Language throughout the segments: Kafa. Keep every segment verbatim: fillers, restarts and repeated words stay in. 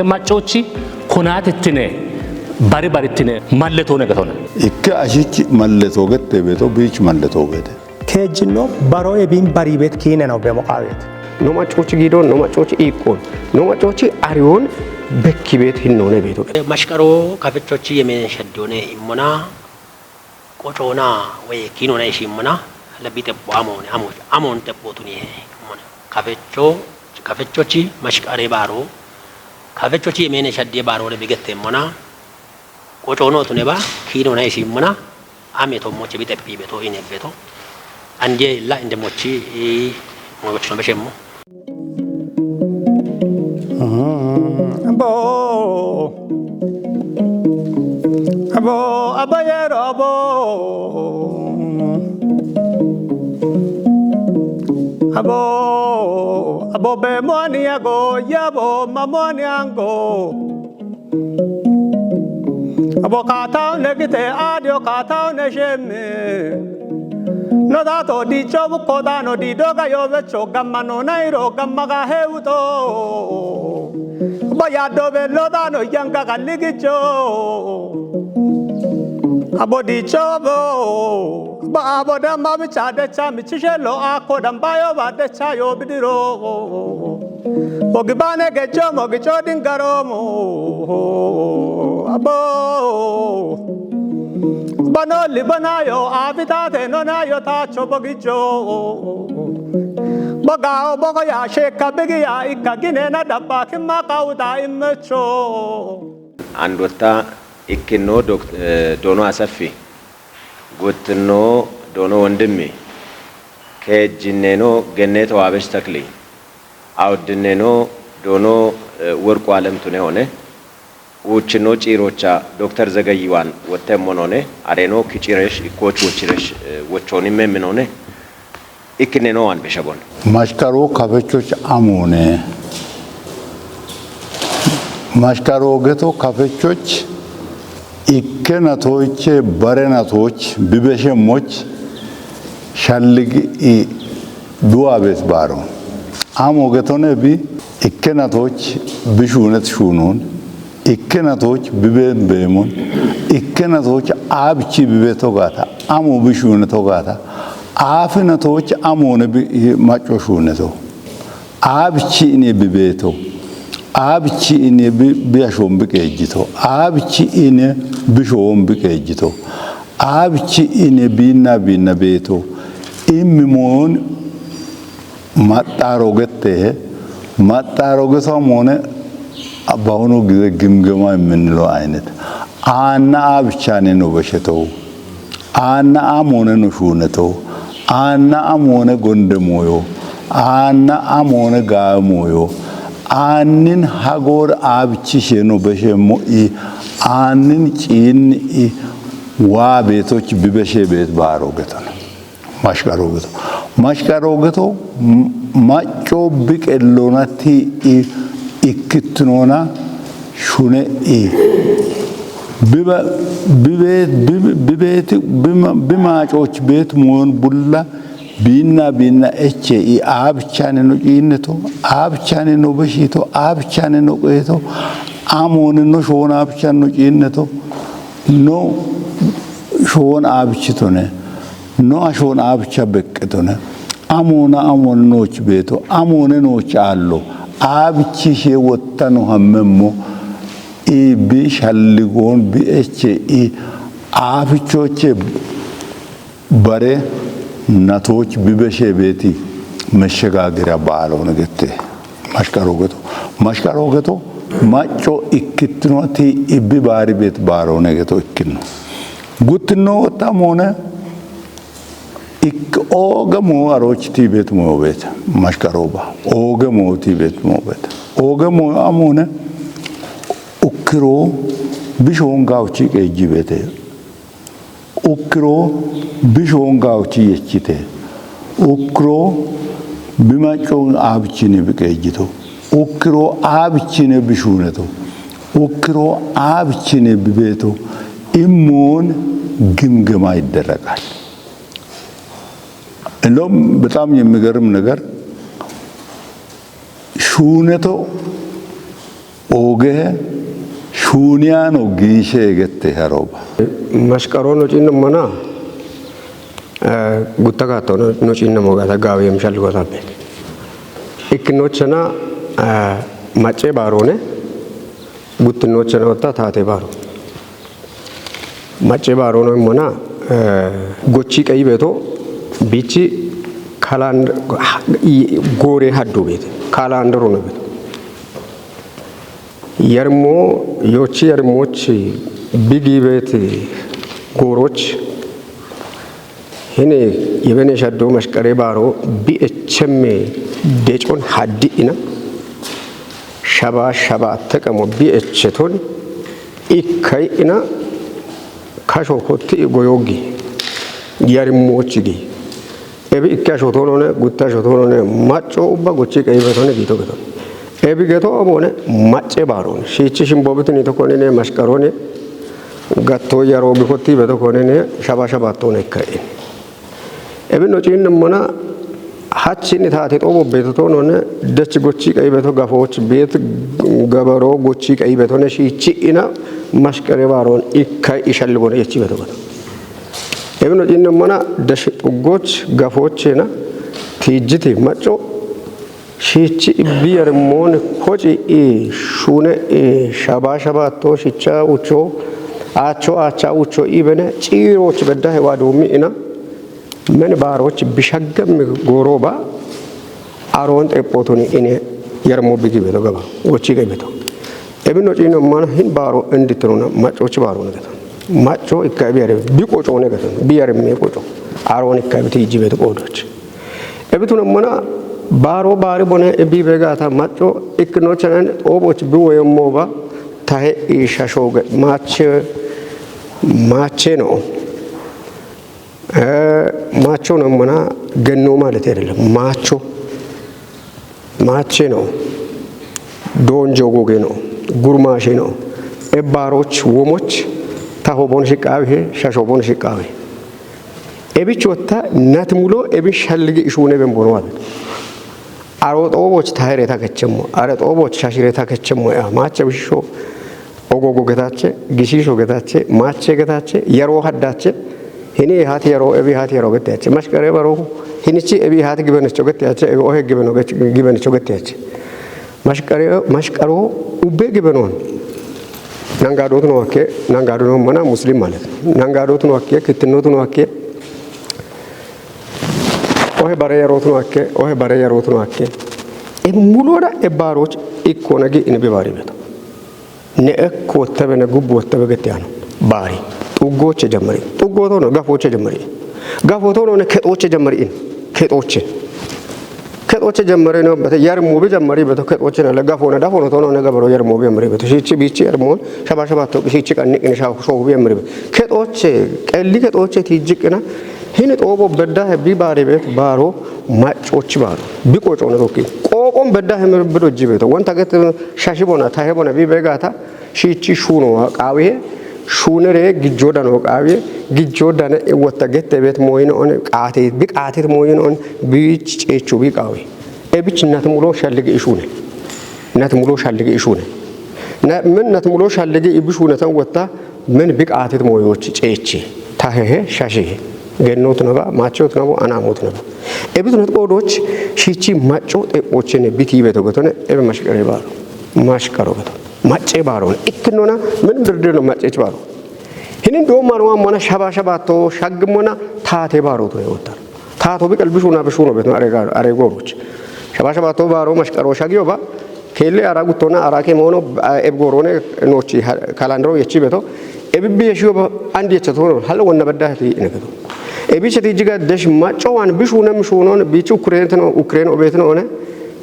Maccochi konatittine bari barittine malle tone gatona. Ikke ashichi malle togette beto biich malle togete. Keejjinno baro ebin bariibet kiineno bemoqaawet. No maccochi giidoon, no maccochi iiqqoon, no maccochi ariyoon bekkibeet hinnoone beeto. Mashqaro kafechochi yemeen shaddiyoone immona qocoona woy kiinoona ishiimmona lebbi xepho amoone amoon xephootuni immona. Kafecho kafechochi mashqare baaro kafechochi yemeen shaddiye baaro lebbi getteemmona. Qocoonoo tuneba kiinoona ishiimmona. Ame to moche bite pibe to ine beto. Anje la inde mochi i mo gochino beshemmo. Abo abo abayero abo abo abo be moni ago yabo mamoni ango. Abo kataw ne gite adio kataw ne sheme. No dato di chobu kodano di doga yo becho gamma no nairo gamma ga heuto. Abo ya dobe lodano yanga ga ligicho. Abo di chobo. Abo abo dama bicha decha michishelo ako dambayo ba decha yo bidiro. Ogi bane gejo mogi chodin garomo abo bano libana yo abita te no na yo ta chobo gijo baga o bogo ya sheka bigi ya ikka gine na dabba kimma kauda immecho. Andotta ikkinno dok- eh, dono asaffi. Guttinno Doono Wondimmi, Keejjinneno Genneet Waabech Takli, Awuddineno Doono Worqu Alem Tunehone, Uuchinno Ciirocha Dokter Zegey Yiwaan Wottemmonone, Areno Kiciresh Ikkooch Wochiresh Wochoonimme Minone, Ikkinneno Waan Beshagon. Mashkaroo kafechoch amoone. Mashkaroo geto kafechoch ikke natoiche bare natoch bibeshe moch shallig i duabes baro. Amo getone bi ikke natoch bishunet shunun. Ikke natoch biben bemon. Ikke natoch abchi bibeto gata. Amo bishune togata. Aafi natoch amoone bi- macco shuneto. Abchi ine bibeto. Abchi ine bi- biashon biqejito. Abchi ine bishon biqejito. Abchi ine binna binna beto. Immi moon Maxxaro gettehe, maxxaro geso amoone በአሁኑ ጊዜ ግምገማ የምንለው አይነት አና አብቻኔ ነው በሸተው አና አሞነ ነው ሹነተው አና አሞነ ጎንደ ሞዮ አና አሞነ ጋር ሞዮ አንን ሀጎር አብቺ ሼኖ በሸሞ ኢ አንን ጪን ኢ ዋ ቤቶች ቢበሼ ቤት ባሮ ገተነ። Mashqaroogeto. Mashqaroogeto macco biqelloona tii'i ikkitinoona shune'i. Bibeeti bimaacoch beet moyon bulla biinna biinna eche'i aabichaneno ciinneto aabichaneno beshito aabichaneno qeeto amooneno shoona aabichanno ciinneto no shoon aabichitone. No ashoon aabicha beqqitone. Amoona amoon nooch beeto amoone nooch aallo aabichi shee wottano hammemmo iibbi shalligoon bi eche i aafichooche bare natooch bibeshee beeti meshshegaagira baaloone gette. Mashqaroogeto mashqaroogeto macco ikkittinoti ibbi baari beet baaroone geto ikkinno. Guttinno wotta moone ik ooge moo arooch tiibeet moobeet mashqarooba ooge moo tiibeet moobeet ooge moo amoone ukkiroo bishoon gaawchi qeejjibeete. Ukkiroo bishoon gaawchi yechite. Ukkiroo bimaccoon aabichine biqeejjito. Ukkiroo aabichine bishuuneto. Ukkiroo aabichine bibeeto. Immoon ግምገማ ይደረጋል። እንደውም በጣም የሚገርም ነገር ሹነቶ Oge shuniano gishe gette haroba. Mashqaro no cinno mana, eh, gutta gatto no, no cinno mo gata gawi em shalgo tabe. Iknochana, eh, mace barone, gutnochana otta tate baro. Mace baro no mona, eh, gochi qai beto, bichi kaland-, i-, gore haddu bete, kalandro no beto. Yarmo, yochi yarmochi, bigi beti, goroch. Hine, yebene shaddo mashqare baro, bi echemme, decon haddi ina. Shaba, shaba, taqamo, bi echeton, ikkai ina, kasho kotti goyogi, yarmochi gi. Ebi ikka shotonone, gutta shotonone, macco ubba gochi qai betone gito geton. Ebi geto abone, mace barone. Shichi shimbo bitini to konine, mashqarone, gatto yaro bikoti beto konine, shaba shaba tone kai. Ebi no cin mana, hachin tate to bo beto tonone, dech gochi qai beto gafoch bet gabaro gochi qai betone, shichi ina, mashqare baron, ikka ishal gone, yechi beto geton. Ebino cinno mana dash uggoch gafochena tijjiti macco shichi ibbi yarmon koci i shune i shaba shaba to shicha ucho acho acha ucho ibene ciroch bedda hewa domi ina men baroch bishaggam goroba aron xeppotoni ine yarmo bigi beto gaba wochi gai beto. Ebino cinno mana hin baro enditrona maccoch baro na geton. Macco ikka biyare bi qoco ne geton. Biyare me qoco. Aron ikka biti jibe to qodoch. Ebituna mana baro bari bone ebi begata macco ikno chanan oboch bi woyemmo ba tahe ishashoge mache mache no. Eh, macho no mana genno ማለት አይደለም። Macho ማቼ ነው፣ ዶንጆ ጎጌ ነው፣ ጉርማሼ ነው። ኤባሮች ወሞች ታሆቦን ሽቃብሄ ሻሾቦን ሽቃብሄ ኤቢች ወታ ናት ሙሎ ኤቢን ሻልግ እሹኔ በንቦኖ አለ። አሮ ጦቦች ታሄሬታ ከቸሞ አረ ጦቦች ሻሽሬታ ከቸሞ ያ ማቸ ብሾ ኦጎጎ ገታቸ፣ ግሺሾ ገታቸ፣ ማቼ ገታቸ፣ የሮ ሀዳቸ፣ ሂኒ ሀት የሮ፣ እቢ ሀት የሮ ገታቸ፣ መሽቀሬ በሮ፣ ሂኒቺ እቢ ሀት ግበነቸው ገታቸ፣ እቢ ኦሄ ግበኖ ገች-፣ ግበነቸው ገታቸ። መሽቀሬ፣ መሽቀሮ ኡቤ ግበኖን። ነንጋዶት ነው አኬ፣ ነንጋዶ ነው መና ሙስሊም ማለት ነው። ነንጋዶት ነው አኬ፣ ክትኖት ነው አኬ፣ ኦሄ በሬ የሮት ነው አኬ፣ ኦሄ በሬ የሮት ነው አኬ። ሙሎዳ ኤባሮች ኢኮነጊ ኢንቢ ባሪ ቤቶ። Ne ekko wottabe ne gubbo wottabe gette ano. Bari. Xuggoche jammari. Xuggoto no, gafoche jammari. Gafoto no ne kexoche jammari in. Kexoche. Kexoche jammari no, bete yarmo bi jammari beto kexoche na le gafona dafono tono ne gabaro yarmo bi jammari beto. Shichi bichi yarmo, shaba shaba to shichi kanni kini sha sho bi jammari beto. Kexoche, qelli kexoche tijikina. Hini xobo bedda he bi bari bet baro maccochi baro. Bi qoco ne tokki. Qoqon bedda he mer bedo jibeto. Wanta get shashi bona, tahe bona bi begata. Shiichi shuunowa qaawihe, shuunere gijjooddano qaawihe, gijjooddane wotta gette beet mooyino'one qaate, bi qaatet mooyino'on, bi ceecho bi qaawihe. E bich nat mulo shalligi ishuune. Nat mulo shalligi ishuune. Na, min nat mulo shalligi ibi shuunatan wotta, min bi qaatet mooyochi ceechi. Tahehe, shashihe. Gennot naba, machot nabo, anamot naba. E bitunat qoodoch, shiichi macco, xeqochene, biti beto gotone, ebe mashqare baalo. Mashqaro gato. Macce baaro. Ikkinona, min birdirno maccech baaro. Hinin do maro mona shaba shaba to, shag mona, tate baaro to yotta. Tato bi qalbi shuna be shuno beto, are gar, are goroch. Shaba shaba to baaro, mashqaro shag yoba. Kelle ara gutona, ara ke mono, e gorone, nochi, kalandro yechi beto. E bibbi yeshi yoba, andi yecha to, hal wonna badda ti ina beto. E bicha ti jiga desh macco wan bi shuna mi shunon, bi chu kure to, ukren obetno one.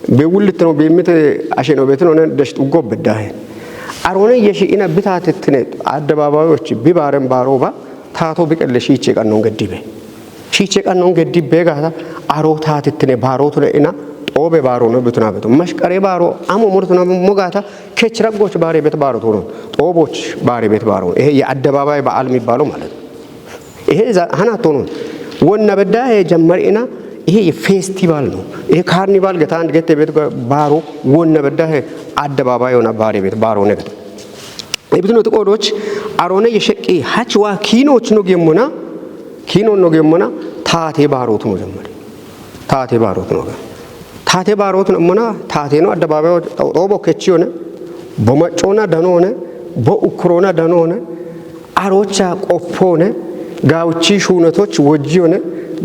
Be wullitino, be mite asheno betino ne desh uggo beddahe. Arone yeshi ina bitatettine addabaabayochi bi baaren baaroba tato bi qelle shiiche qannon geddibe. Shiiche qannon geddibe gata aro tatettine baarotune ina xoobe baarono bituna beto. Mashqare baaro amo murtuna mogata kech raggoch baare bet baarotono. Xooboch baare bet baaro. Ehe ye addabaabaay ba'al mibaalo ማለት ነው. Ehe, za-, hana tonon. Wonna beddahe jammari ina, ይሄ የፌስቲቫል ነው። ይሄ ካርኒቫል ገታ አንድ ገት ቤት ባሮ ወነ በዳህ አደባባይ ሆና ባሬ ቤት ባሮ ነገ። የብትኖት ቆዶች አሮነ የሸቂ ሀችዋ ኪኖች ነው ገሞና፣ ኪኖ ነው ገሞና። ታቴ ባሮት ነው ጀመሪ። ታቴ ባሮት ነው። ታቴ ባሮት ነው ሞና። ታቴ ነው አደባባይ ጦቦ ከቺ ሆነ፣ በመጮና ደኖ ሆነ፣ በኡክሮና ደኖ ሆነ፣ አሮቻ ቆፎ ሆነ፣ ጋውቺ ሹነቶች ወጂ ሆነ፣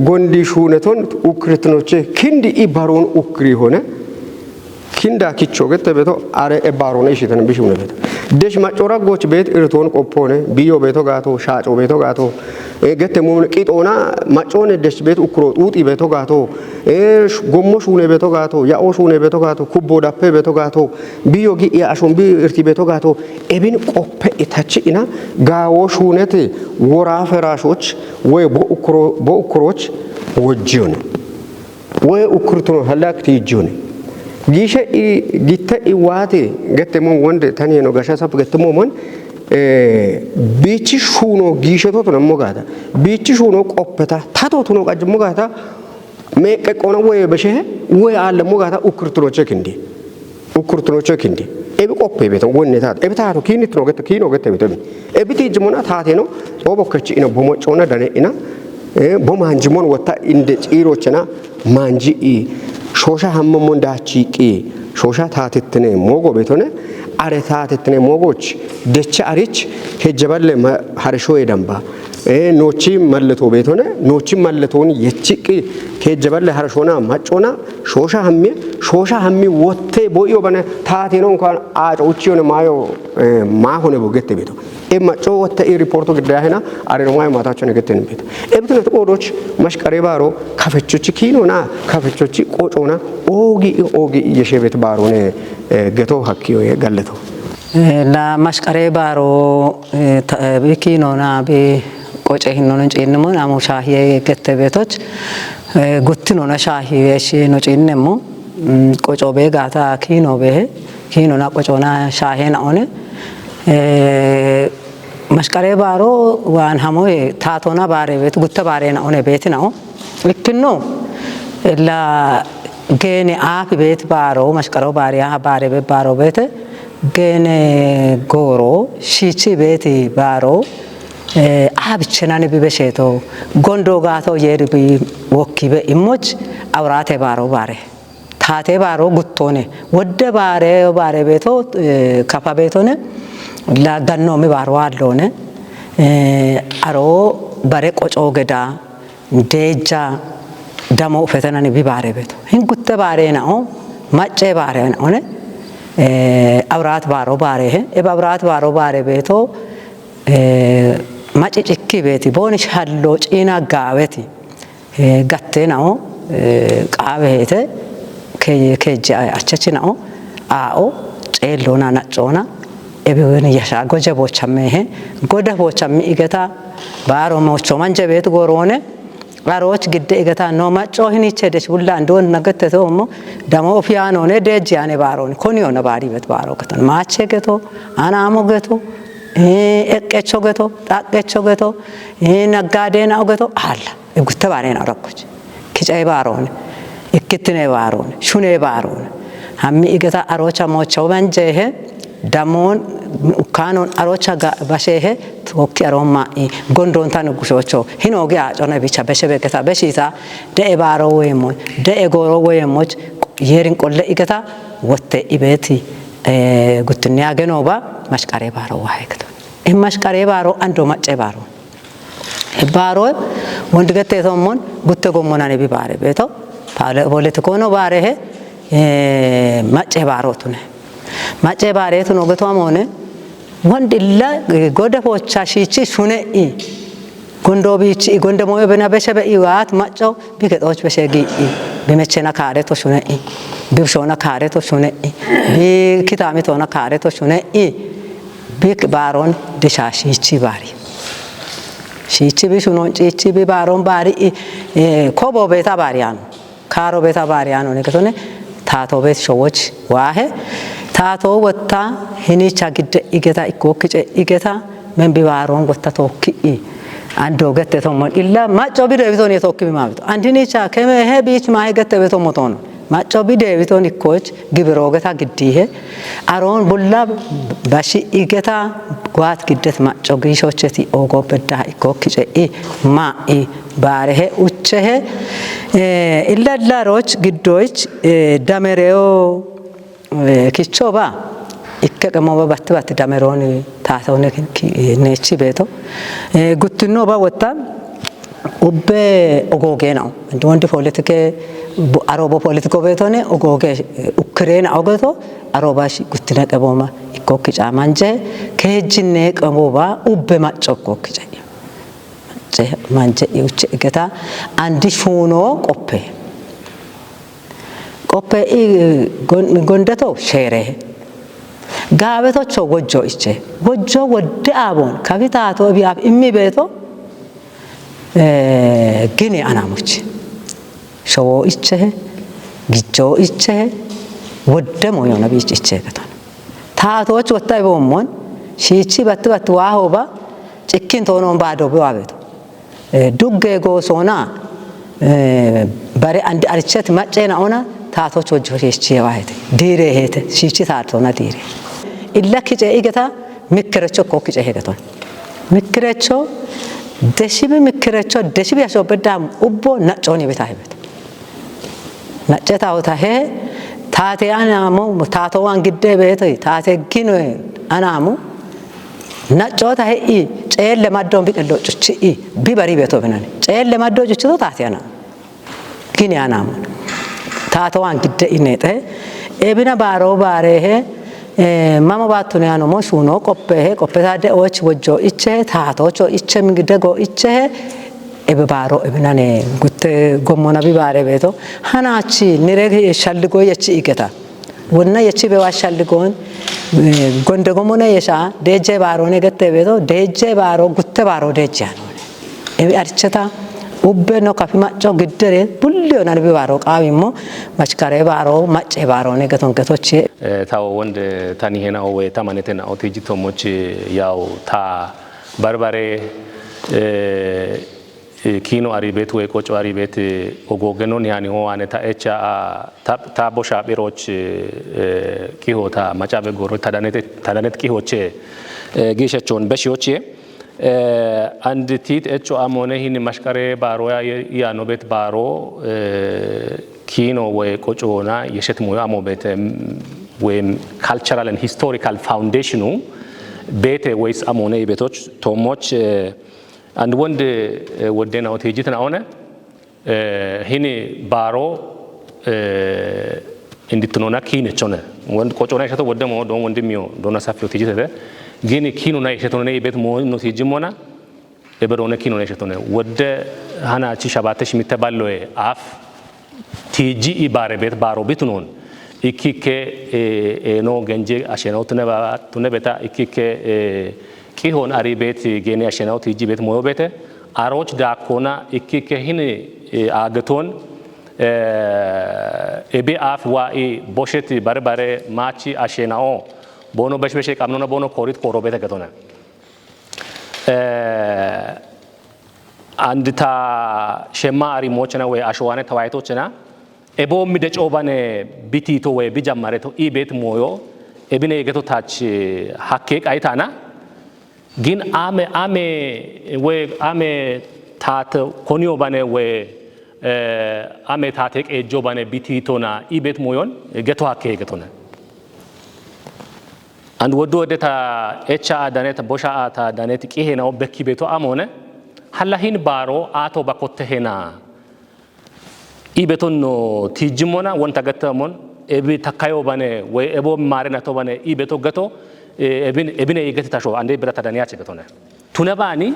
ጎንዲ ሹነቶን ኡክርትኖቼ ክንድ ኢ ባሮን ኡክሪ ሆነ። ኪንዳ ኪቾ ገተ ቤቶ አረ ኤባሮነ ኢሽተን ቢሹነ ቤቶ። ደሽ ማጮራ ጎች ቤት እርቶን ቆፖነ ቢዮ ቤቶ ጋቶ፣ ሻጮ ቤቶ ጋቶ፣ ገተ ሙን ቂጦና ማጮነ ደሽ ቤት ኡክሮ ጡጢ ቤቶ ጋቶ፣ ጎሞ ሹነ ቤቶ ጋቶ፣ ያኦ ሹነ ቤቶ ጋቶ፣ ኩቦ ዳፔ ቤቶ ጋቶ፣ ቢዮ ጊ አሾን ቢ እርቲ ቤቶ ጋቶ። ኤቢን ቆፐ ኢታች ኢና ጋዎ ሹነት ወራ ፈራሾች ወይ ቦኡክሮች ወጂዮነ። ወይ ኡክርቱኖ ሀላክ ትይጆኒ። ጊሸ ኢ-፣ ጊተ ኢዋቴ ገተሞ ወንድ ተኔኖ ገሻ ሰብ ገተሞ ሞን፣ እ፣ ቢቺ ሹኖ ጊሸቶት ነሞ ጋታ። ቢቺ ሹኖ ቆፐታ ታቶት ነው ቀጅሞ ጋታ። ሜቀቆነ ወይ በሸሄ ወይ አለሞ ጋታ ኡክርቱኖ ቸክ እንዲ። ኡክርትኖ ቸክ እንዲ። ኤቢ ቆፔ ቤተ ወኔታት። ኤቢ ታቶ ኪኒት ነው ገተ ኪኖ ገተ ቤተ። ኤቢ ቲጅሞና ታቴ ነው። ኦቦከች ኢነ ቦሞጮና ደኔ ኢና። እ፣ ቦማንጅሞን ወታ እንደ ጪሮችና ማንጂ ኢ ሾሻ ሀመሞን ዳቺ ቂ ሾሻ ታትትነ ሞጎ ቤቶነ። አረ ታትትነ ሞጎች ደቸ አሪች ሄጀበለ መ-፣ ሀርሾ የደንባ። እ፣ ኖቺ መለቶ ቤቶነ። ኖቺ መለቶን የቺ ቂ ሄጀበለ ሀርሾና ማጮና ሾሻ ሀሚ፣ ሾሻ ሀሚ ወቴ ቦዮ በነ ታቴ ነው እንኳን አጮ ውጪ ሆነ ማዮ፣ እ፣ ማሆነ ቦገት ቤቶ። ኤ ማጮ ወተ ኢ ሪፖርቱ ግዳ ያህና አሬ ነው ማዮ ማታቸው ነገት ነው ቤት። ኤ ብትነት ቆዶች መሽቀሬ ባሮ ከፈቾች ኪኖና ከፈቾች ቆጮና ኦጊ ኦጊ የሸቤት ባሮነ፣ እ፣ ገቶ ሀኪዮ ገለቶ። እ፣ ላ መሽቀሬ ባሮ፣ እ፣ ተ-፣ እ፣ ቢኪኖና ቢ ቆጨ ሂኖን ጪንሞን አሙ ሻሂ ገተ ቤቶች፣ እ፣ ጉትኖና ሻሂ የሺ ነው ጪንሞ። ም፣ ቆጮ ቤጋታ ኪኖ ቤሄ፣ ኪኖና ቆጮና ሻሄ ናኦነ። እ፣ መሽቀሬ ባሮ ዋን ሀሞዬ ታቶና ባሬ ቤት፣ ጉተ ባሬ ናኦነ ቤት ናኦ። እክኖ ላ ጌኔ አፍ ቤት ባሮ፣ መሽቀሮ ባሪያ ባሬ ቤት ባሮ ቤት፣ ጌኔ ጎሮ ሺቺ ቤት ባሮ፣ እ፣ አብቸናን ቢበሼቶ፣ ጎንዶ ጋቶ የርቢ ወኪበ ኢሞች አውራቴ ባሮ ባሬ። ታቴ ባሮ ጉቶነ ወደ ባሬ ባሬ ቤቶ፣ እ፣ ከፋ ቤቶነ ላጋኖ ሚ ባሮ አሎነ፣ እ፣ አሮ ባሬ ቆጮ ገዳ ደጃ ደሞ ፈተናን ቢ ባሬ ቤቶ ሂን ጉተ ባሬ ናኦ። ማጨ ባሬ ናኦነ፣ እ፣ አብራት ባሮ ባሬ ሄ፣ ኤ አብራት ባሮ ባሬ ቤቶ፣ እ፣ ማጭ ጭኪ ቤቲ ቦንሽ ሀሎ ጪና ጋቤቲ። እ፣ ገቴ ናኦ፣ እ፣ ቃቤ ሄተ ከ-፣ ከጀ አቸች ናኦ፣ አኦ፣ ጨሎና ነጮና፣ ኤቢውን የሻ ጎጀ ቦቸሜ ሄ፣ ጎደ ቦቸሚ ኢገታ፣ ባሮ ሞቾ መንጀ ቤት ጎሮነ፣ አሮች ግደ ኢገታ ኖ መጮ ሂኒቼ ደች ቡላ እንዶን ነገተቶ ሞ፣ ደሞ ኦፊያኖነ ደጅ ያኔ ባሮን፣ ኮኒዮነ ባሪ ቤት ባሮ ከተን፣ ማቼ ገቶ፣ አናሞ ገቶ፣ እ፣ ኤቄቾ ገቶ፣ ጣቄቾ ገቶ፣ እ፣ ነጋዴ ናኦ ገቶ፣ አላ። እጉተ ባሬ ነው ረኮች። ኪጨይ ባሮን፣ እክትኔ ባሮን፣ ሹኔ ባሮን። ሀሚ ኢገታ አሮቻ ሞቸው መንጀ ይሄ፣ ደሞን ኡካኖን አሮቻ ጋ-፣ ባሼ ይሄ፣ ቶኪ አሮማ ኢ፣ ጎንዶንታ ንጉሾቾ፣ ሂኖጊ አጮነ ቢቻ በሸ በገታ በሺታ፣ ደኤ ባሮ ወየሞች፣ ደኤ ጎሮ ወየሞች፣ የሪን ቆለ ኢገታ፣ ወተ ኢቤቲ፣ እ፣ ጉትኔ አገኖባ፣ መሽቀሬ ባሮ ዋሄ ክቶ። እ፣ መሽቀሬ ባሮ አንዶ ማጨ ባሮ። ባሮ ወንድ ገቴ ቶሞን ጉተ ጎሞናን ቢ ባሬ ቤቶ ፓለ-፣ ፖለቲኮ ነው ባሬ ሄ፣ እ፣ ማጨ ባሮ ቱነ። ማጨ ባሬ ቱኖ ገቶ አሞነ ወንድ ኢላ ጎደፎቻ ሺቺ ሹነ ኢ። ጎንዶ ቢቺ ኢ፣ ጎንደ ሞዮ በና በሸበ ኢ ዋት ማጨው ቢከጦች በሸጊ ኢ። ቢመቸና ካሬ ቶ ሹነ ኢ። ቢብሾና ካሬ ቶ ሹነ ኢ። ቢኪታሚ ቶና ካሬ ቶ ሹነ ኢ። ቢክ ባሮን ድሻ ሺቺ ባሪ። ሺቺ ቢሹኖን ጪቺ ቢባሮን ባሪ ኢ፣ እ፣ ኮቦ ቤታ ባሪያኑ። ካሮ ቤታ ባሪያኑ። ንገቶነ ታቶ ቤት ሾዎች ዋሄ። ታቶ ወታ ሂኒቻ ግደ ኢገታ ኢኮ ክጨ ኢገታ ምን ቢባሮን ወታ ቶኪ ኢ። Ando gette tomon illa macco bide biton yetokki mabito. Andini cha keme he bich ma he gette beton moton. Macco bide biton ikkoch gibiro geta giddihe. Aron bulla bashi igeta gwat giddet macco gishocheti ogo bedda ikko kice i ma i bare he ucce he. Eh, illa illa roch giddoich, eh, damereo Eh, kicho ba, ikke qemo ba batti batti damerooni taatone ki-, ki-, neechi beeto. Eh, guttino ba wotta ubbe ogoge nao. Wondi politike bu-, arobo politiko beetone ogoge, eh, ukkire nao geto aroba shi-, guttine qeboma ikkokki caamanje keejjinne qemo ba ubbe macco ikkokki ce. Ce-, manje iuche geta andi shuno qoppe. Qoppe i gon-, gondeto shere. Gaabetocho wojjo iche. Wojjo wodde abon. Kafitaato bi ab immi beeto, eh, gini anamuchi. Showo iche, gijjo iche, wodde moyona bi iche geton. Taatoch wotta ibomon, shiichi batti batti waho ba, cikkin tonon bado bi wabeto. Eh, dugge goosona, eh, bare andi arichet maccena ona, taatoch wojjo shiichi waahete. Diire hete, shiichi taatona diire. Illa kice igeta, mikkerecho ko kice hegeton. Mikkerecho, deshibi mikkerecho, deshibi asho bedam ubbo nacconi bita hebet. Nacce tawo tahe, taate anamo, taato wan gidde beete, taate gino anamo, nacco tahe i, ceelle maddo bi qello cucci i, bi bari beeto binani. Ceelle maddo cucci to taate ana. Gini anamo. Taato wan gidde inete, ebina baaro baare he, eh, mamo battune ano mo shuno qoppe he, qoppe taade och wojjo iche, taato cho iche migide go iche he, ebe baaro ebinane gutte gommona bi baare beeto. Hanachi nire shalligo yechi igeta. Wonna yechi bewa shalligon, eh, gonde gommona yesha, deje baaro ne gette beeto, deje baaro, gutte baaro deje anone. Ebi archeta, ubbe no kafi macco giddere, bulliyo nani bi baaro qaawimmo, machkare baaro, macce baaro ne geton getochi. Eh, tawo wonde tani hena owe tamanete na otiji tomochi yaw ta barbare, eh, eh, kiino ari beet woy qoco ari beet, eh, ogogenon yani ho ane ta echa a ta, ta bosha biroch, eh, kiho ta macabe goro ta danete, ta danet kihoche, eh, gishechon beshiyoche. Eh, and tit echo amone hin mashkare baro ya, ya nobet baro, eh, kiino woy qoco na yeshet moyo amo bet, em, we cultural and historical foundation u bete woys amone betoch tomoch, eh, and wonde, eh, wodde na otiji tana one, eh, hini baaro, eh, inditnona kiine chone. Won qocona ishato wodde mo don wondi miyo dona safi otiji tete. Gini kiino na ishato ne ibet mo no tiji mona. Ebe done kiino ne ishato ne. Wodde hana chi shabate shimite balloe af. Tiji i baare bet baaro bitnon. Ikkike, eh, eh, no genje ashena tune ba, tune beta ikkike, eh, kihon ari bet gene ashena tiji bet moyo bete. Aroch da kona ikkike hini, eh, ageton, eh, ebe af wa i bosheti bare bare machi ashena o. Bono besh besh kamnona bono korit koro bete getona. Eh, and ta shema ari mochena we ashowane tawaito chena. Ebo mide cobane biti to we bijammare to ibet moyo. Ebine geto tach, eh, hakke qaitana. Gin ame, ame, we, ame tat konio bane we, eh, ame tate qejo bane biti to na ibet moyon, eh, geto hakke getona. And woddu wodde ta echa adanet, bosha ata adanet, qihena obbekki beto amone, halla hin baro ato bakotte hena. I beton no tijimona, won tagatta mon, ebi takayo bane, we ebo mare na to bane, i beto gato, e, ebin, ebine i gati tasho, ande bira tadaniya che gatone. Tune bani,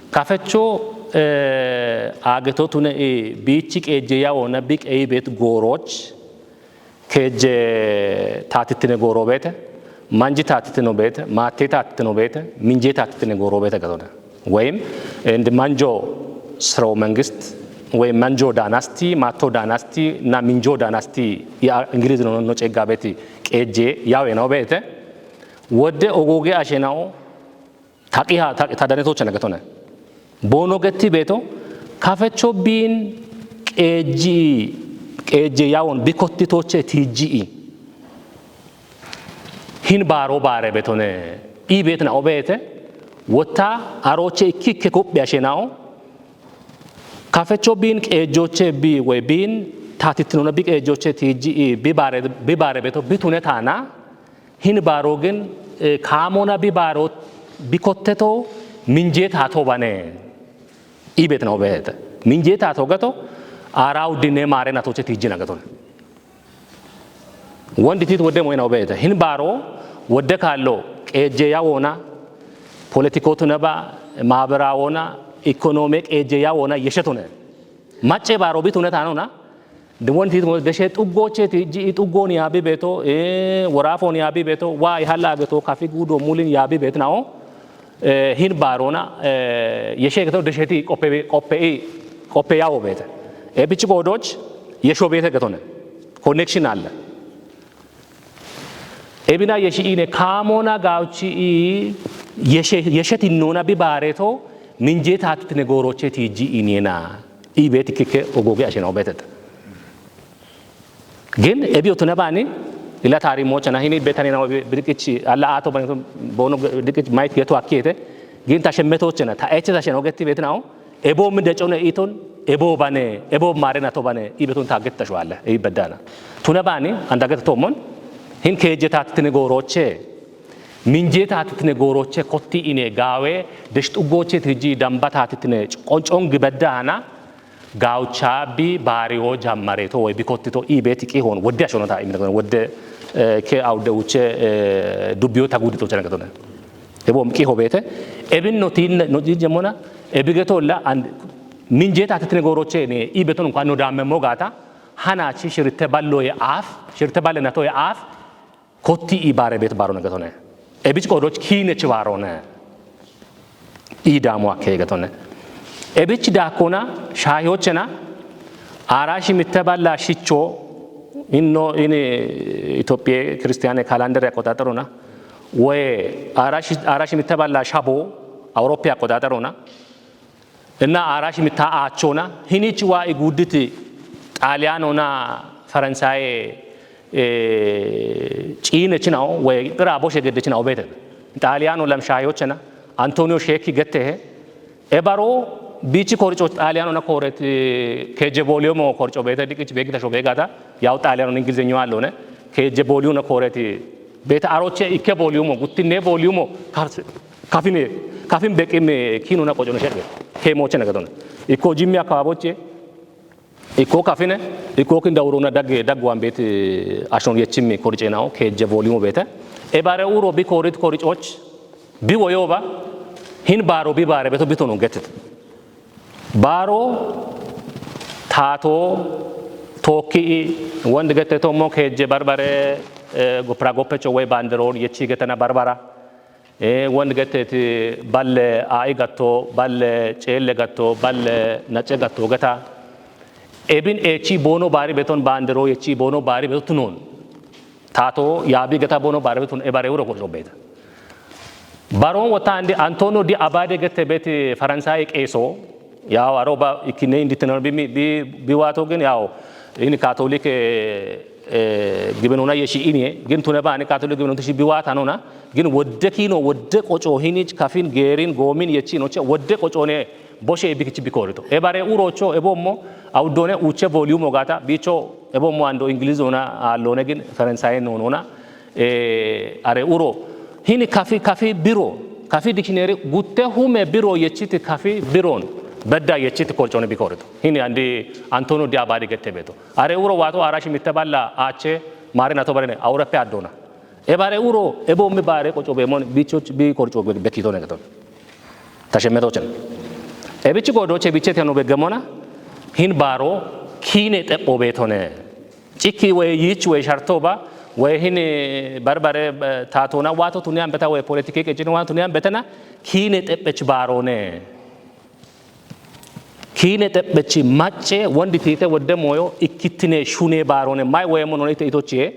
kafecho, eh, ageto tune e, bichi qeje ya ona, bik e bet goroch, Keje taatittine gooroo beete, manji taatittino beete, maattee taatittino beete, minjee taatittine gooroo beete gatone. Woyim, eh, እንደ ማንጆ ስርወ መንግስት ወይም ማንጆ ዳይናስቲ፣ ማቶ ዳይናስቲ እና ሚንጆ ዳይናስቲ የእንግሊዝ ነው፣ ነው ጨጋ ቤት ቄጄ ያው ነው ቤተ ወደ ኦጎጌ አሸናው ታቂሃ፣ ታቂ-፣ ታዳኔቶች ነገቶነ። Boono getti beeto, kafecho biin qeejji, qeejje yawon bikottitoche tiijji. Hin baaro baare betone. I beetina obeete, wotta aroche ikkikke kuphi ashenao. Kafecho biin qeejjoche bi, we biin tatittinona bi qeejjoche tiijji, bi baare, bi baare beto, bitune taana. Hin baaro gin, eh, kaamona bi baaro, bikotteto, minjee taato bane. I beetina obeete. Minjee taato gato, aara uddine maare natoche tiijjina gaton. Wondi tit wodde moyina obeete. Hin baaro, wodde kaallo, qeejje yawona, politikotu naba, maabara wona, ikonome qeejje yawona, yeshetune. Macce baaro bitune taanona, de wondi tit mo deshe xuggoche tiijji, xuggoon yaabi beeto, eh, worafoon yaabi beeto, waa ihalla geto, kafi gudo mulin yaabi beetinao, eh, hin baarona, eh, yeshe geto desheti qoppe, qoppe, qoppe yawo beete. E bichi goodoch, yesho beete getone. Connection aalla. Ebina yeshi ine kaamona gaawchi i yeshe, yesheti nona bi baareto, minjee taatitine gooroche tiijji inena. I beeti kikke ogoge ashenao beeteta. Gin ebi otuna bani, ila taari mochana hini betani na bi-, birikichi, alla ato bani to bono dikichi maiti yeto akkiete, gin ta shemmetochena, ta eche ta sheno getti betinao, ebo mi decone iton, ebo bane, ebo mare na to bane, i beton ta getta shwala, i bedana. Tuna bani, anda getta tomon, hin keje tatitine gooroche, minje tatitine gooroche, kotti ine gaawe, desh xuggoche tiji damba tatitine, qoncongi beddana, gaawcha bi baariyo jammareto woy bikottito i beeti qihon wodde ashonota imina wodde, eh, ke awde uche, eh, dubbiyo ta gudito chana gatone. Ebo qi hobeete, ebin no tin, no jemona, ebi getolla and minje tatitine gooroche ne i beton kwa no damme mo gata, hana chi shirte ballo ye af, shirte balle na to ye af, kotti i baare beet baarone gatone. Ebich qoodoch kiinech baarone. I daamo akke gatone. Ebich daakona shaayochena, aarashi mitte balla shicho, inno ini Itophiya Kiristiyaane kalandere aqqoxaxarona, woy aarashi, aarashi mitte balla shabo, Awurooppiya aqqoxaxarona, እና አራሽ ምታ አቾና፣ ሂኒች ዋ ኢጉድት ጣሊያኖና ፈረንሳይ፣ እ፣ ጪነችናው ወይ ቅራ ቦሽ የገደችናው ቤተ። ጣሊያኖ ለምሻዮችና አንቶኒዮ ሼኪ ገተሄ ኤባሮ ቢቺ ኮርጮ ጣሊያኖና ኮረት ኬጀ ቦሊዮሞ ኮርጮ ቤተ ድቅች ቤግታ ሾ ቤጋታ ያው ጣሊያኖ እንግሊዝኛው አለሆነ ኬጀ ቦሊዮና ኮረት ቤተ አሮቼ ኢከ ቦሊዮሞ ጉትኔ ቦሊዮሞ ካርስ ካፊኔ፣ ካፊን በቂም ኪኑና ቆጮነ ሸገ ኬሞቼ ነገዶነ። ኢኮ ጂሚ አካባቦቼ፣ ኢኮ ካፊነ፣ ኢኮ ኪን ዳውሮና ዳግ፣ ዳግ ዋን ቤት አሾን የቺም ኮርጬናው ኬጀ ቮሊዩም ቤተ። ኤባረ ኡሮ ቢ ኮሪት ኮሪጮች፣ ቢ ወዮባ፣ ሂን ባሮ ቢ ባረ ቤቶ ቢቶኑን ገትት። ባሮ ታቶ ቶኪ ወንድ ገተቶሞ ኬጀ በርበረ፣ እ፣ ጎፕራ ጎፐቾ ወይ ባንደሮን የቺ ገተና በርበራ። Ee, won getteti balle aa'i gatto, balle ceelle gatto, balle nacce gatto geta. Ebin echi bono bari beton bandero echi bono bari beton tunon. Tato yabi geta bono bari beton e bare uro ko beta. Baron wota andi Antonio di Abade gette beti Faransai qeeso. Yaw aro ba ikkine indi tenor bi mi, bi, bi wato gen yaw. Ini Katolik, eh, eh, gibenuna yeshi ini, eh, gin tune ba ani Katolik gibenuna shi bi wata nona, gin wodde kino, wodde qoco hinich kafin gerin gomin yechi no che, wodde qoco ne boshe bi kichi bi korito. E bare uro cho, e bommo, awdone uche volume gata, bicho, e bommo ando English ona, allone gin Faransai no nona, eh, are uro. Hini kafi, kafi biro, kafi dictionary gutte hume biro yechiti kafi biron, bedda yechiti korcone bikorito. Hini andi Antonio di Abadi gette beto. Are uro wato arashi mitte balla ache mare nato barene, aura pe addona. E bare uro, e bommi bare qoco bemon, bicho bi korco be-, bekito ne gaton. Tashemetochen. E bichi godoche biche teno begemona, hin baro, kine teppo betone. Cikki woy yich woy shartoba, woy hini barbare, eh, tatona wato tuniyan beta woy politiki qecin wato tuniyan betena, kine teppech barone. Kine teppechi macce wondi tite wodde moyo ikkittine shune barone. May woy mono ite itochie,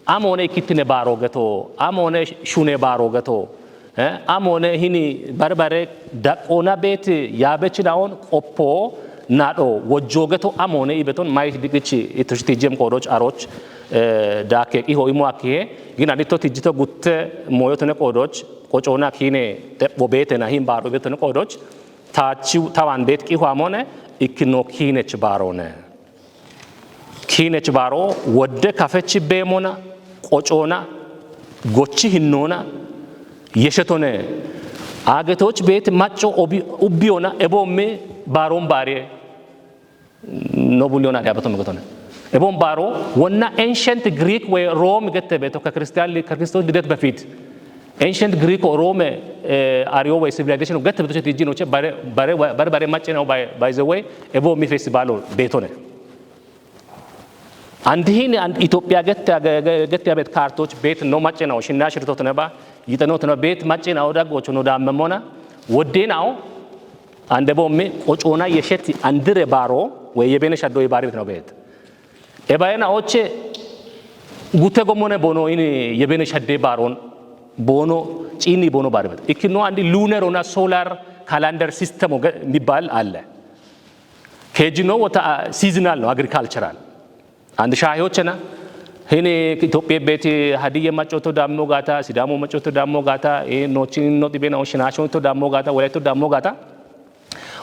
amone ikkittine baro geto, amone shune baro geto. Eh, amone hini barbare daqona bet yabechi naon qoppo nado wojjogeto amone ibeton mai dikichi itushiti jem qodoch aroch, eh, dake iho imo akihe gina dito tijjito gutte moyotone qodoch qocona kine tebbo betena hin baro betone qodoch tachi tawan bet kiho amone ikkino kinech barone. Kinech baro wodde kafechi bemona, qocona, gochi hinnona, yeshetone. Agetoch bet macho obi-, ubbiona, ebommi baron bare, nobuliona diabaton gotone. Ebon baro, wonna ancient Greek we Rome gette beto ka Christian li-, ka Christos lidet befit. Ancient Greek or Rome, eh, Ario we civilization gette beto chet ijino che bare, bare, bare, bare machina by, by the way, ebommi festival betone. And hini and Ethiopia gette, ge-, ge-, gette bet kartoch bet no machina o shinna shirtotone ba, yitano tona bet machina o dagocho no dammemona, woddena o, and ebommi, qocona yesheti andire baro, we yebene shaddo ibari no bet. Ebayena oche gute gomone bono ini yebene shadde baron bono chini bono baribet. Ikkino andi lunar ona solar calendar system የሚባል አለ። Kejino wota seasonal no agricultural. And shahiyochena hini Ethiopia beti hadiye machoto dammo gata, sidamo machoto dammo gata, e nochin no dibena oshinasho to dammo gata, wala to dammo gata.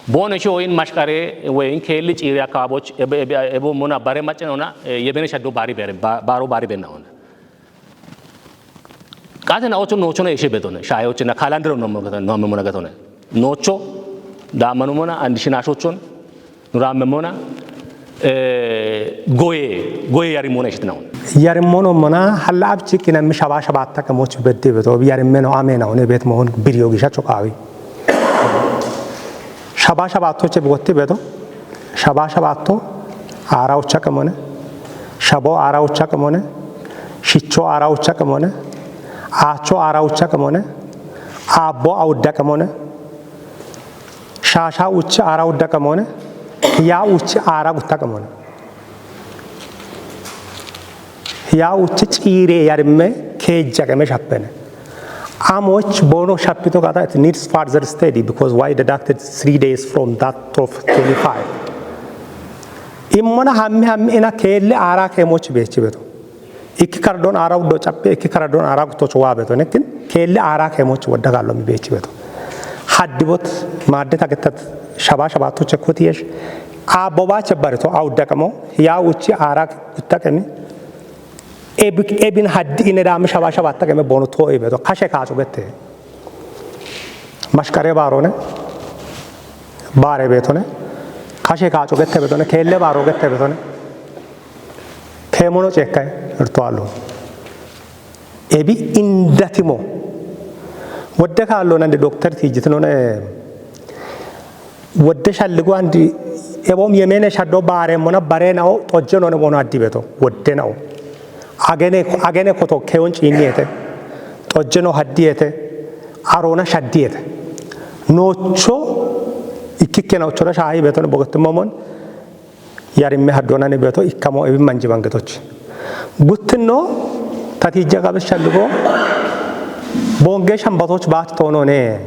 Bono shoyin mashkare we in kelli ciri akaboch ebe, ebe, ebo mona bare macen ona, eh, yebene shaddo bari bere, ba-, baro bari benna ona. Qatena ocho nocho na ishe betone, shaye ocho na kalandro no mo, no mo mona gatone. Nocho, da manu mona, and shinashochon, nura memona, eh, goye, goye yari mona ishit naun. Yari mono mona, halla abchi kina mi shaba shaba taka moch bedde beto, yari meno amena one bet mohon biriyo gisha chokawi. Shaba shabaatto che bigotti beto. Shaba shabaatto aara ucha qemone. Shabo aara ucha qemone. Shicho aara ucha qemone. Aacho aara ucha qemone. Aabbo awudda qemone. Shaasha uchi aara udda qemone. Yaa uchi aara gutta qemone. Yaa uchi ciire yarimme keejja qeme shappene. Amoch bono shappito kata, it needs further study because why deducted three days from that of twenty-five. Immona hammi hammi ina keelle aara keemoch beechi beto. Ikki kardon aara uddo chappe, ikki kardon aara guttoch waa beto. Nekin keelle aara keemoch wadda kallo mi beechi beto. Haddibot maadde tagettat shaba shabaatto chekkotiyesh. Abbo baache barito awudda qemo, yaa uchi aara gutta qemi. Ebi-, ebin haddi ine daami shaba shaba taqeme bono to ebe to kashe kaaco gette. Mashkare baarone, baare beetone, kashe kaaco gette beetone, keelle baaro gette beetone. Keemono ceekkae irto allo. Ebi indatimo. Wodde kaallo nande dokter tiijjitinone. Wodde shalligo andi ebom yemene shaddo bare mona bare nao xojje none bono addi beto wodde nao. Agene, agene koto keyon ciinni ete. Xojje no haddi ete. Arona shaddi ete. Nocho ikkikke nocho na shahi beto ne bogotte momon. Yarimme haddonani beto ikkamo ebi manji bangetoch. Guttinno tatijja gabis shalligo bonge shambatoch baat tonone.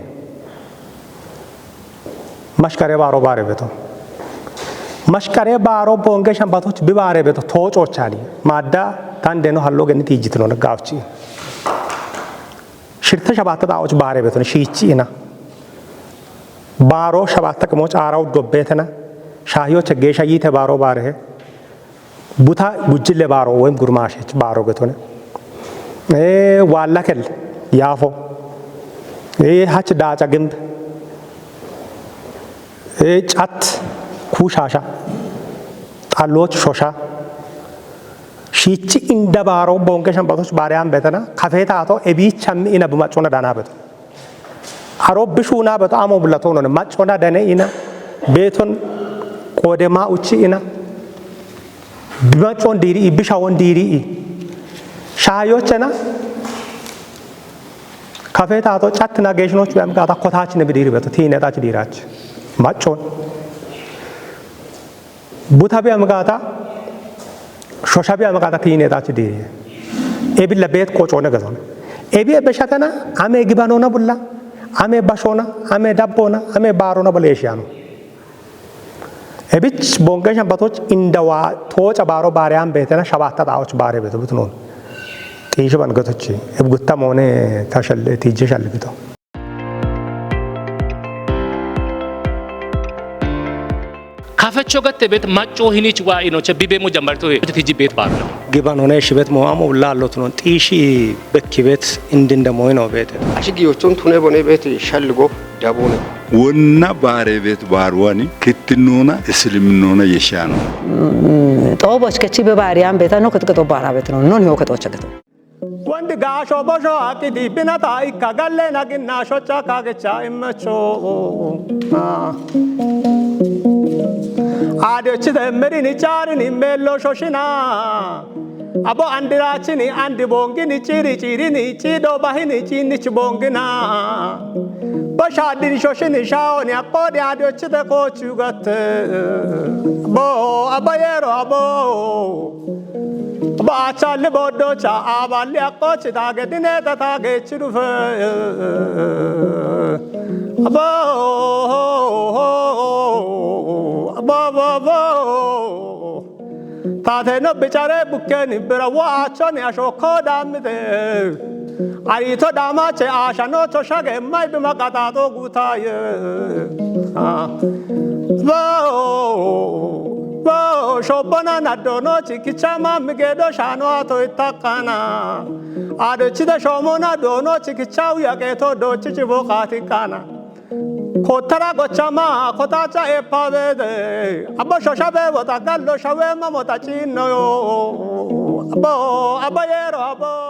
Mashkare baaro baare beto. Mashkare baaro bonge shambatoch bi baare beto to cochani. Madda tande no hallo geni tijitino ne gafchi. Shirte shabatta daoch baare beto ne shichi ina. Baaro shabatta kamo caara uddo betena. Shahiyo chegge shayite baaro baare he. Buta gujjille baaro woyim gurmaashech baaro getone. Ee, waalla kel, yaafo. Ee, hach daaca gimb. Ee, cat, kuushaasha. Xallooch shosha. Shiichi inda baaro bonge shambatoch baariyan betena. Kafee taato ebiichammi ina bimacona daana beto. Aro bishuuna beto amo bulla tonone. Macona dane ina. Beeton qoodema uchi ina. Bimacon diiri'i, bishawon diiri'i. Shaayochena. Kafee taato cattina geeshinoch biyam gaata kotaachine bidiiri beto. Tiine taach diiraach. Macon. Buta biyam gaata, shosha biyam gaata tiine taach diiri. Ebilla beet qocone geton. Ebi ebbe shatena, ame gibanona bulla, ame bashona, ame dabbona, ame barona baleeshiyano. Ebich bonqe shambatos indawa toca baro bareyan betena shabatta daoch bare beto bitnon. Xiisho ban gatochi, ebgutta mone ta shalle, tije shalle bito. Kafecho gatte bet macco hinich wa inoche bibemo jambarto he tiji bet barno. Giban hone shibet mo amo ulla allot non, xiishi bekki bet indinde moyno bete. Ashi giyochon tune bone bet shalgo dabune. Wonna bare bet barwani kittinona isliminona yeshano. Xooboch kechi be bariyan beta no ketketo bara bet no, non hiyo ketocha geto. Wandi gaasho bosho akidi binata ikka galle naginna shocha kagecha immacho. Adi ochide merini charini mello shoshina. Abo andirachini andi bongini chiri chirini chido bahini chini chibongina. Basha adini shoshini shaoni akodi adi ochide kochu gatte. Abo abayero abo. Abo achalli boddocha aballi akkochi tage dineta tage chidufe. Abo, abo, abo, abo. Tate no bichare bukkeni bira wa achoni ashoko damite. Arito damache ashano to shage mai bima katato gutaye. Ah. Wo, wo, shobona na dono chikichama migedo shano ato itakana. Ado chida shomona dono chikichau ya keto do chichibo katikana. Kotara gochama kotacha epavede. Abo shoshabe wota gallo shawe mamota chino. Abo, abo yero abo.